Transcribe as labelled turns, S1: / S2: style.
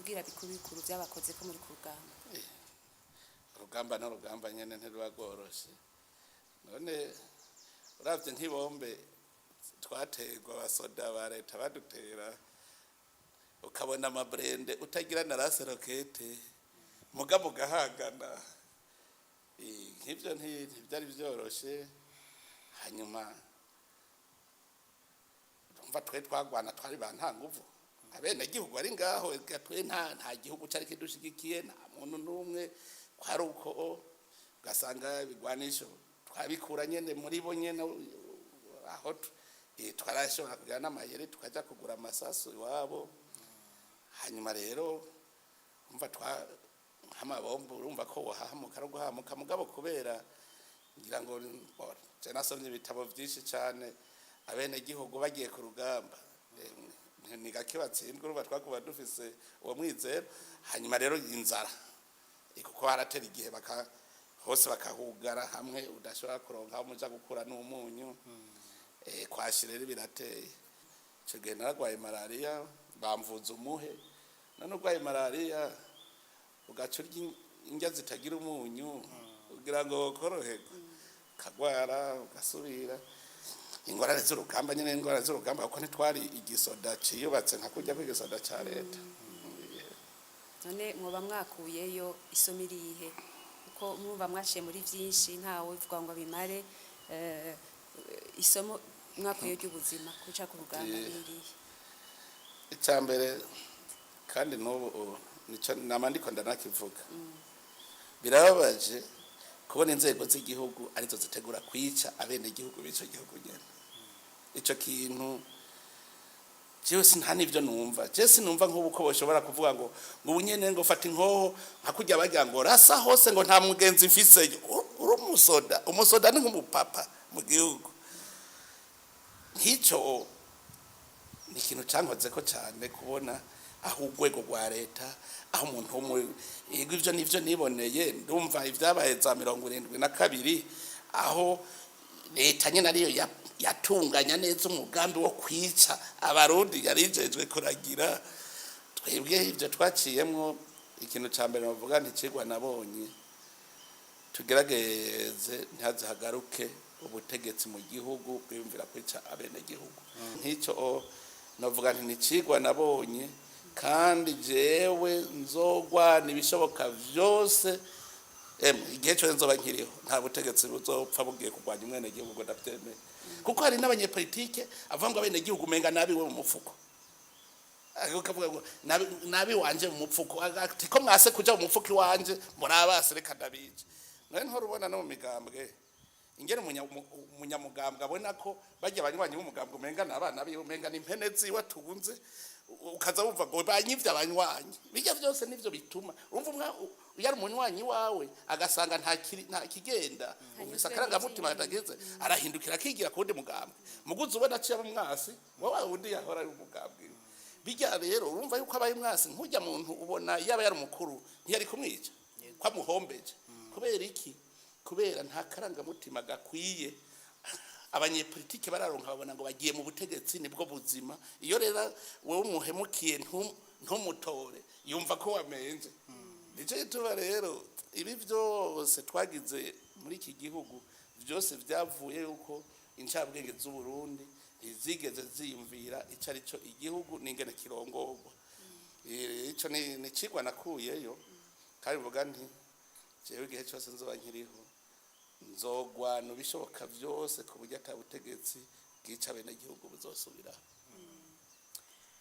S1: Mwotubwira bikuru bikuru vyabakoze ko muri ku rugamba.
S2: Urugamba n'urugamba nyene ntiruba rworoshe. None uravye nk'ibombe twaterwa, abasoda ba leta badutera, ukabona amaburende utagira na lance-roquettes, mugabo ugahangana. Nk'ivyo ntivyari vyoroshe. Hanyuma urumva twe twagwana twari ba nta nguvu, abenegihugu bari ngaho. Eka twe nta gihugu cari kidushigikiye, nta muntu n'umwe. Kwari uko ugasanga ibigwanisho twabikura nyene muri bo nyene aho twarashobora kugira n'amayeri, tukaja kugura amasasu iwabo. Hanyuma rero umva twa nk'amabombo, urumva ko wohahamuka ari uguhamuka. Mugabo kubera ngira ngo bo, je nasomye ibitabo vyinshi cane, abenegihugu bagiye ku rugamba ni gake batsindwa. Urumva twakuba dufise uwo mwizero. Hanyuma rero inzara, kuko haratera igihe baka hose bakahugara hamwe, udashobora kuronka aho muja gukura n'umunyu. Kwashi rero birateye. Ico gihe naragwaye malariya, bamvuza umuhe. None urwaye malariya ugaca urya indya zitagira umunyu kugira ngo wokoroherwe, ukagwara ugasubira. Ingorane z'urugamba nyene, ingorane z'urugamba, kuko ntitwari igisoda ciyubatse nka kurya kw'igisoda ca leta.
S1: None mwoba mwakuyeyo isomo irihe? Kuko mwumva mwaciye muri vyinshi, ntawe uvuga ngo abimare. Isomo mwakuyeyo ry'ubuzima kuca ku rugamba ni irihe?
S2: Icya mbere, kandi n'ubu nico nama ndiko ndanakivuga, birababaje kubona inzego z'igihugu arizo zitegura kwica abenegihugu b'ico gihugu nyene. Ico kintu jewe nta n'ivyo numva. Jewe sinumva nk'ubu ko boshobora kuvuga ngo ubu nyene ngo fata inkoho nka kurya bagira ngo rasa hose, ngo nta mugenzi mfiseyo. Uri umusoda, umusoda ni nk'umupapa mu gihugu. Nk'ico ni ikintu cankozeko cyane, kubona aho urwego rwa leta, aho umuntu w'umu yego, ivyo nivyo niboneye. Ndumva ivyabaye za 72, aho leta nyene ariyo yatunganya neza umugambi wo kwica Abarundi yarijejwe kuragira. Twebwe ivyo twaciyemwo, ikintu ca mbere bavuga nticigwa nabonye, tugerageze ntihaze hagaruke ubutegetsi mu gihugu bwiyumvira kwica abenegihugu. Nk'icyo navuga nti nicigwa nabonye, kandi jewe nzogwana ibishoboka vyose. Emwe, igihe cyose nzoba nkiriho, nta butegetsi buzopfa bugiye kurwanya umwenegihugu ngo ndabyemere, kuko hari n'abanyepolitike avuga ngo abenegihugu umenga nabi we mu mufuko. Ukavuga ngo nabi wanje mu mufuko, ati ko mwase kuja mu mufuko iwanje, murabase, reka ndabice. None ntora ubona no mu migambwe ingene umunyamugambwe abona ko bajya abanywanyi b'umugambwe umenga n'abana biwe, umenga ni impene ziwe atunze, ukaza wumva ngo banyivye abanywanyi. Bijya byose nivyo bituma urumva iyo ari umunywanyi wawe agasanga nta kigenda, ufise akarangamutima katageze, arahindukira akigira ku wundi mugambwe. Muguzi ubona aciye aba umwasi wa wundi yahora ari umugambwe. Bijya rero urumva yuko abaye umwasi nk'ujya muntu, ubona yaba yari umukuru ntiyari kumwica ko amuhombeje. Kubera iki? Kubera nta karangamutima gakwiye abanyepolitike bararonka, babona ngo bagiye mu butegetsi nibwo buzima. Iyo rero wowe umuhemukiye ntumutore, yumva ko wamenje. Nicyo gituma rero ibi byose twagize muri iki gihugu byose byavuye yuko incabwenge z'Uburundi ntizigeze ziyumvira icyo ari cyo igihugu n'ingene kirongorwa. Ico ni icigwa nakuyeyo, kandi mvuga nti jewe igihe cyose nzoba nkiriho nzogwana ibishoboka byose ku buryo ata butegetsi bwica abenegihugu buzosubiraho.